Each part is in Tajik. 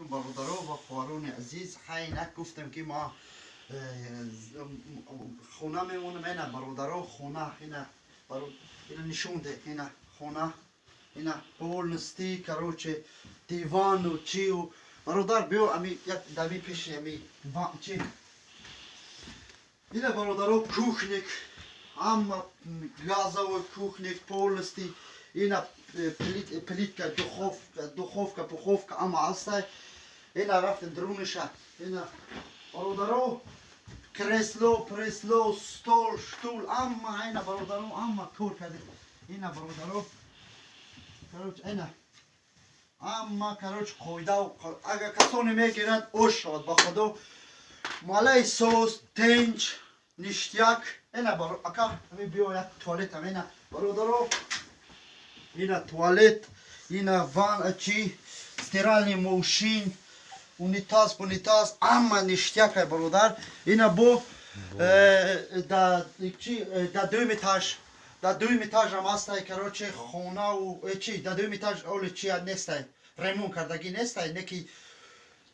Бародаро ва хоҳарони азиз, хайнак гуфтам, ки ма хона мемонам. Ина, бародаро, хона ина, ина нишон де, ина хона, ина полностью, короче, дивану чиу. Бародар, биё, ами як дами пеши ами чи. Ина, бародаро, кухня, ҳама газовый кухня полностью. Ина плитка, духовка, пуховка, ҳама ҳастай. Ина рафтем дуруниша. Ина, бародаро, кресло, пресло, стол, штул, ҳама. Ина, бародаро, ҳама кор кардем. Ина, бародаро, короче, ина ҳама, короче, қоида. Агар касоне мегирад, ош шавад, ба худо, малаи соз, тенҷ, ништяк. Ина, ака, ами биё, як туалетам. Ина, бародаро, ина туалет, ина ван чи, стиральный мошин, унитаз, унитаз, ҳама ништякай, бародар. Ина бо да чи, да дуюм этаж, да дуюм этажам ҳастай, короче, хонау чи. Да дуюм этаж оли чи нестай, ремонт кардагӣ нестай, неки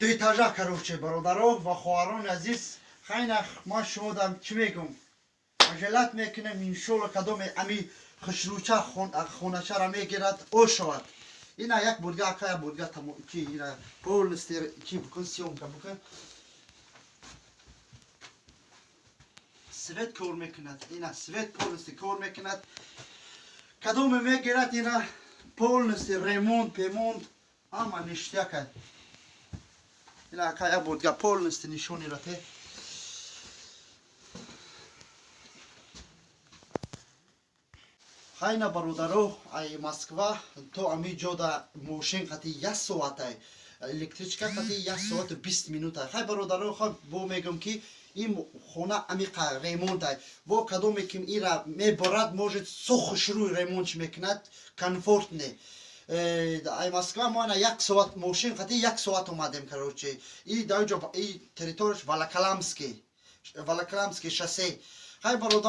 ду этажа. Короче, бародаро ва хоҳарони азиз, хайна ман шумодам чӣ мегум, ажалат мекунем. Иншолло, кадоме ами хушрӯча хоначара мегирад, о шавад. Ина як бурга, ака, як бурга чи, ина полностью чи букун, съёмка букун. Свет кор мекунад, ина свет полностью кор мекунад. Кадоме мегирад, ина полностью ремонт, пемонт, ҳама ништяка. Ина, ака, як бурга полностью нишонира те. Хайна, бародаро, ай Москва то ами ҷода мошин қати як соатай, электричка қати 1 соату 20 минута. Хай, бародаро, хай, бо мегӯм, ки ин хона амиқа ремонтай. Бо кадоме ки ира меборад, может, сохушрӯй ремонт мекунад, комфортный. Ай Москва мо ана як соат мошин қати, як соат омадем. Короче, и даҷо и территорияш Волоколамский, Волоколамский шоссе. Хай, бародар.